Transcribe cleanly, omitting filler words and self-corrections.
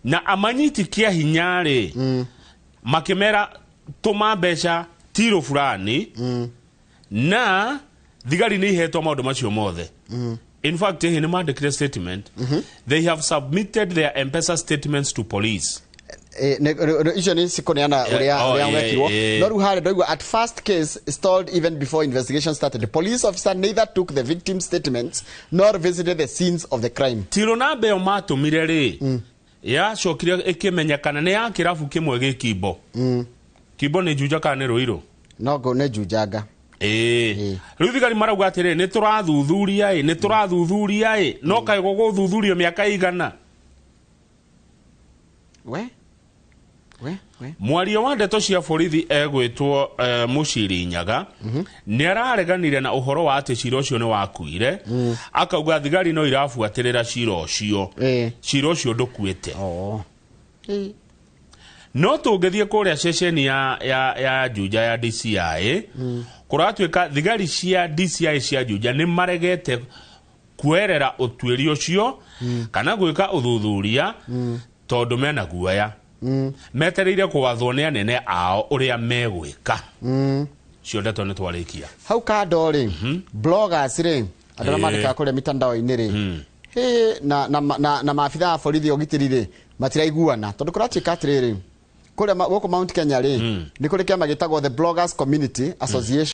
Na amanyiti kĩa hinya rĩ, makĩmera tũma mbeca tiro fulani. Na thigari nĩ ihetwo maũndũ macio mothe. In fact, hihi nĩ mandĩkire statement, they have submitted their M-Pesa statements to police. Icio nĩ cikũneana ũrĩa oh, ũrĩa wekirwo. No rĩu harĩa ndaigua at first case stalled even before investigation started. The police officer neither took the victim statements nor visited the scenes of the crime. Tiro namba ĩyo matũmire rĩ, yacokire ĩkĩmenyekana nĩ ya kĩrabu kĩmwe gĩ Kimbo. Kimbo nĩ Juja kana nĩ Rũirũ? No ngo nĩ Njunjanga. Ĩĩ, rĩu thigari marauga atĩrĩ, nĩ tũrathuthuria ĩ, nĩ tũrathuthuria ĩ, no kaĩ gũgũthuthurio mĩaka igana? We we we. Mwaria wa ndeto cia borithi egwĩtwo Mũciri Nyaga nĩ arareganire na ũhoro wa atĩ cira ũcio nĩ wakuire. Akauga thigari no irabuatĩrĩra cira ũcio. Cira ũcio ndũkuĩte. Oh. No tũngĩthiĩ kũrĩa ceceni ya Juja ya DCI, kũratuĩka thigari cia DCI cia Juja nĩ maregete kuoerera ũtuĩria ũcio kana gwĩka ũthuthuria tondũ mena guoya. Metereire gwathwo nĩ anene ao ũrĩa megwĩka. Cio ndeto nĩ twarĩkia. Hau kando rĩ, bloggers rĩ, andũ arĩa mandĩkaga kũrĩa mitandao-inĩ rĩ, hĩ, na maabitha a borithi ũgitĩri rĩ, matiraiguana tondũ kũratuĩka atĩrĩrĩ, kũrĩa gũkũ Mount Kenya rĩ, nĩ kũrĩ kĩama gĩtagwo the Bloggers Community Association.